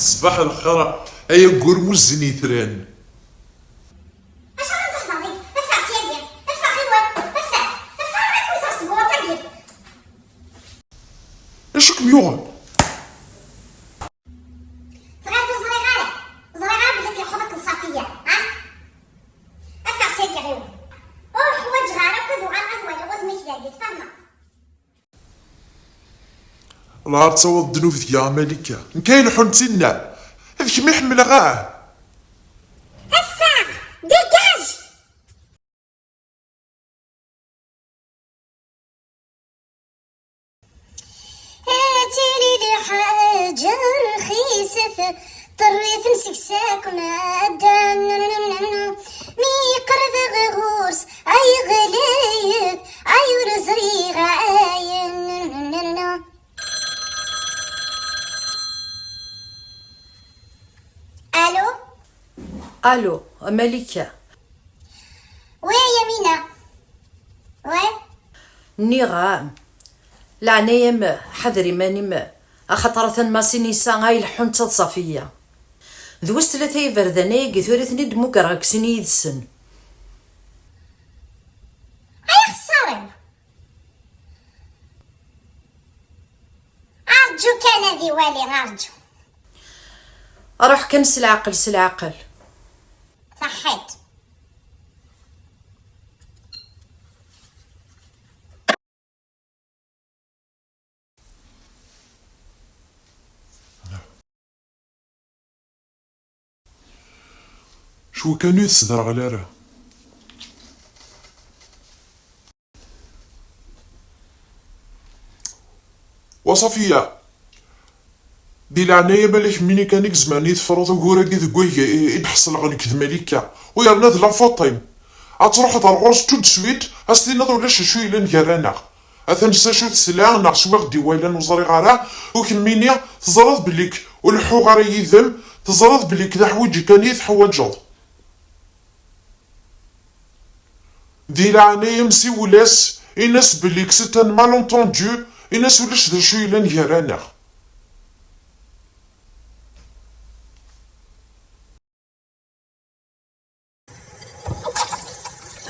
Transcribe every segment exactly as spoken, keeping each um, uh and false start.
Ṣbaḥ lxir, ay aggur muzzen yetran. Acu ara d-tehḍeṛ deg? Ffeɣ syagi! Ffeɣ ɣiwel! Ffeɣ! Ffeɣ ad k-wteɣ s tbewwaṭ-agi! Acu kem-yuɣen? Tɣileḍ ur ẓriɣ ara? Ẓriɣ ara belli tleḥḥuḍ akked Ṣafiya, ha? Ffeɣ syagi ɣiwel! Ur ḥwaǧeɣ ara akk ad uɣaleɣ ad waliɣ udem-ik dagi, tfehmeḍ? Lɛar d tawaḍ ddnub deg-i a Malika. Nekk ay ileḥḥun d tinna. D kemm i ḥemmleɣ, ah! Ffeɣ! Dégage! Ad tili lḥaǧa rxiset, ṭerrifen seg-s akk medden. Mi qerbeɣ ɣur-s, ay ɣlayet, ay ur ẓriɣ ayen. Allô? Allô, a Malika. Oui, Yamina. Oui. Nniɣ-am, leɛnaya-m, ḥader iman-im, axaṭer atan Masinisa ay ileḥḥun d taḍṣafiya. D wis tlata iberdan-agi tura i ten-id-mmugreɣ deg sin yid-sen. Ay axeṣṣar-im! Arǧu kan ad iwali, arǧu. Ruḥ kan s leɛqel, s leɛqel. Ṣaḥḥit. Cwi kan ur yi-tesderɣel ara. Wa Ṣafiya, di leɛnaya-m, ala kemmini kan i izemren i tefruḍ ugur-agi deg wayeg i, i d-ḥeṣleɣ nekk d Malika. U yerna d la faute-im. Ad truḥeḍ ar ɣur-s tout de suite, ad s-tiniḍ ulac acu yellan gar-aneɣ. Atan s acu tesla neɣ s wi ɣ-d-iwalan ur ẓriɣ ara, u kemmini teẓriḍ belli-k ur leḥḥuɣ ara yid-m, teẓriḍ belli-k d aḥwiǧi kan i yi-teḥwaǧeḍ. Di leɛnaya-m siwel-as, in-as belli-k c'est un malentendu, in-as ulac d acu yellan gar-aneɣ.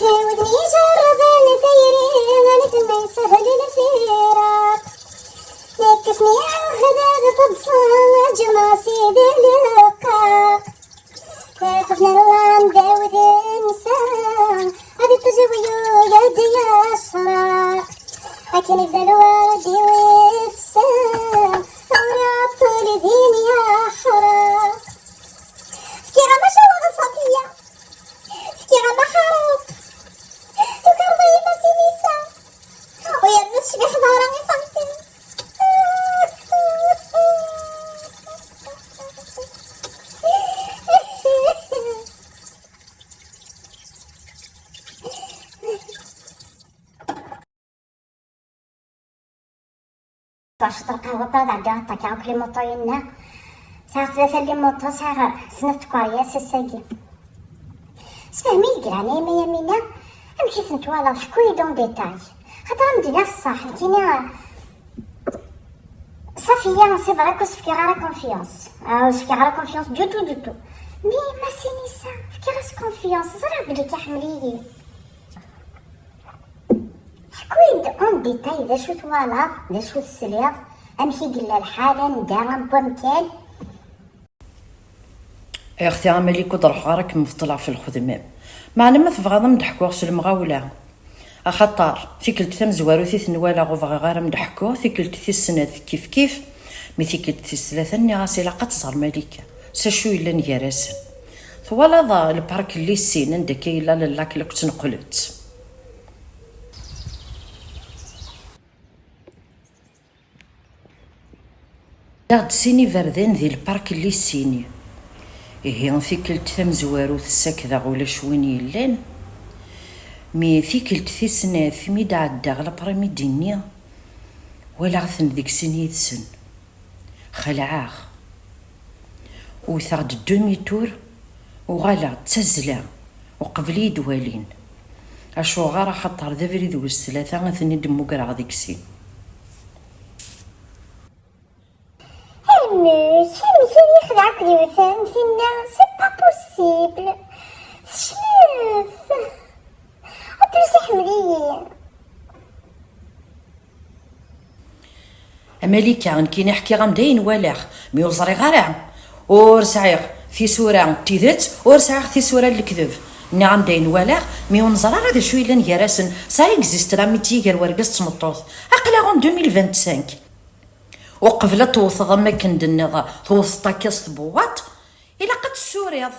Wid ijerrben tayri, anit ma yeshel lfiraq. Nekk smiɛeɣ ɣdad taḍsa, ǧemɛa sidi leqqaq. Tafat nerwan d awd-nsen, ad iṭij wiyug ad d-yecraq. Akken ibda lwerd iwefsen, ur iɛeṭṭel din yeḥraq. Fkiɣ-am acawaɣ a Ṣafiya, fkiɣ-am aḥaruq. Tukareḍ-iyi Masinisa, u yernu tecbiḥeḍ ara i Faṭima. Tɛecceḍ lqahwa, ṭṭal ad ɛeddiɣ ad ṭakiɣ akk limuṭuyen-nni. Sɛiɣ tlata limuṭu, sɛiɣ snat tkeryas ass-agi. Sefhem-iyi-d deg leɛnaya-m a Yamina, amek i ten-twalaḍ? Ḥku-yi-d en détail. Xaṭer ad m-d-iniɣ ṣṣeḥ, nekkini, Ṣafiya, c'est vrai que ur s-fkiɣ ara confiance. Ah, ur s-fkiɣ ara confiance du tout, du tout. Mais Masinisa, fkiɣ-as confiance, ẓriɣ belli iḥemmel-iyi. Ḥku-yi-d en détail d acu twalaḍ, d acu tesliḍ, amek i yella lḥal, anda, am wamkan. Ay axti a Malik, ur d-ruḥeɣ ara ad kem-beṭleɣ ɣef lxedma-m. Meɛna ma tebɣiḍ ad m-d-ḥkuɣ s lemɣawla. Axaṭer tikkelt tamezwarut i ten-walaɣ ur bɣiɣ ara ad m-d-ḥkuɣ, tikkelt tis snat kifkif, mi tikkelt tis tlata nniɣ-as ilaq ad tẓer Malika s acu yellan gar-asen. Twalaḍ, ah, lpark n Lissin, anda akka yella llak la ttneqlent. Nniɣ-d sin iberdan di lpark n Lissin. Ihi tikkelt tamezwarut ssakdeɣ ulac win yellan. Mi tikkelt tis snat mi d-ɛeddaɣ laprimidi-nni, walaɣ-ten deg sin yid-sen. Xelɛeɣ. Wteɣ-d demi tour, uɣaleɣ d tazzla, uqbel i yi-d-walin. Acuɣer? Axaṭer d abrid wis tlata i ten-id-mmugreɣ deg sin. Amek, amek i Lɛebd yewten, tinna c'est pas possible. Tecmet. En plus iḥemmel-iyi. A Malika, nekkini ḥkiɣ-am-d ayen walaɣ, mi ur ẓriɣ ara. Ur sɛiɣ tisura n tidet, ur sɛiɣ tisura n lekdeb. Nniɣ-am-d ayen walaɣ, mi ur neẓri ara d acu yellan gar-asen. Ça existe l'amitié gar wergaz d tmeṭṭut. Aql-aɣ en deux mille vingt-cinq. Uqbel ad tewteḍ am wakken d-nniɣ, tewteḍ akka s tbewwaṭ, ilaq ad tessuriḍ.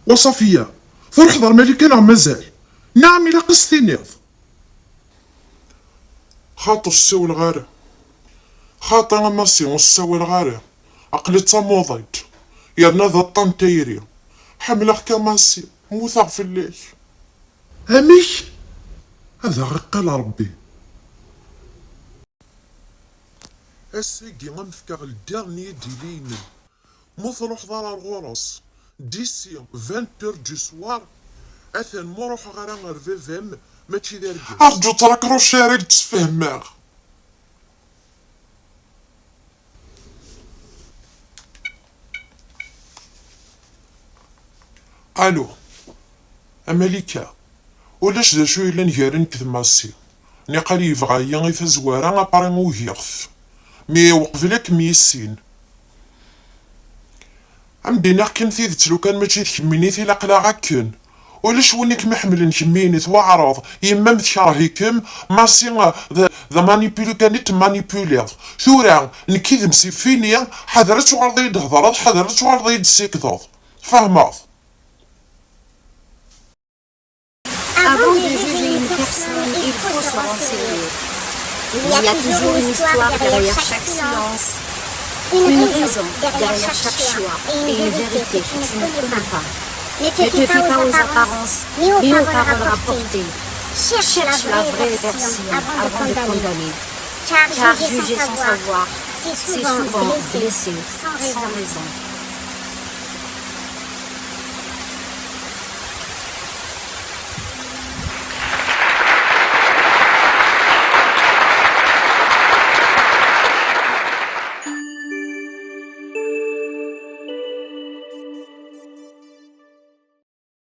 Wa Ṣafiya, truḥeḍ ar Malika neɣ mazal? Naɛam, ilaq ad s-tiniḍ. Xaṭi ur ssawleɣ ara. Xaṭi a Massi, ur ssawaleɣ ara. Aql-i d tamuḍint. Yerna d aṭṭan n tayri. Ḥemmleɣ-k a Massi. Mmuteɣ fell-ak. Amek? Ad aɣ-iqqal Ṛebbi. Ass-agi a m-fkeɣ ldiɣ n yidili-inem. Ma ur truḥeḍ ara ar ɣur-s, d'ici vingt heures du soir, atan ma ur ruḥeɣ ara ar baba-m, mačči d argaz. Arǧu ṭṭrak ruci ara k-d-sfehmeɣ. Allo, a Malika, ulac d acu yellan gar nekk d Massi. Niqal yebɣa-yi i tazwara, après ugiɣ-t. Mi uqbel ad kem-yissin. Am d-iniɣ kan tidet, lukan mačči d kemmini i t-ilaq laɣ akken. Ulac win i kem-iḥemmlen kemmini, tweɛreḍ, yemma-m tekreh-ikem, Massi d, d amanipuli kan i temmanipuliḍ. Tura, nekk yid-m c'est fini, ḥader ad tuɣaleḍ ad yi-d-thedreḍ, ḥader ad tuɣaleḍ ad yi-d-tessikdeḍ. Tfehmeḍ? Avant de juger une personne, il faut se renseigner. Il y a toujours une histoire derrière chaque silence, une raison derrière chaque choix et une vérité que tu ne connais pas. Ne te fie pas aux apparences ni aux paroles rapportées. Cherche la vraie version avant de condamner. Car juger sans savoir, c'est souvent blesser sans raison.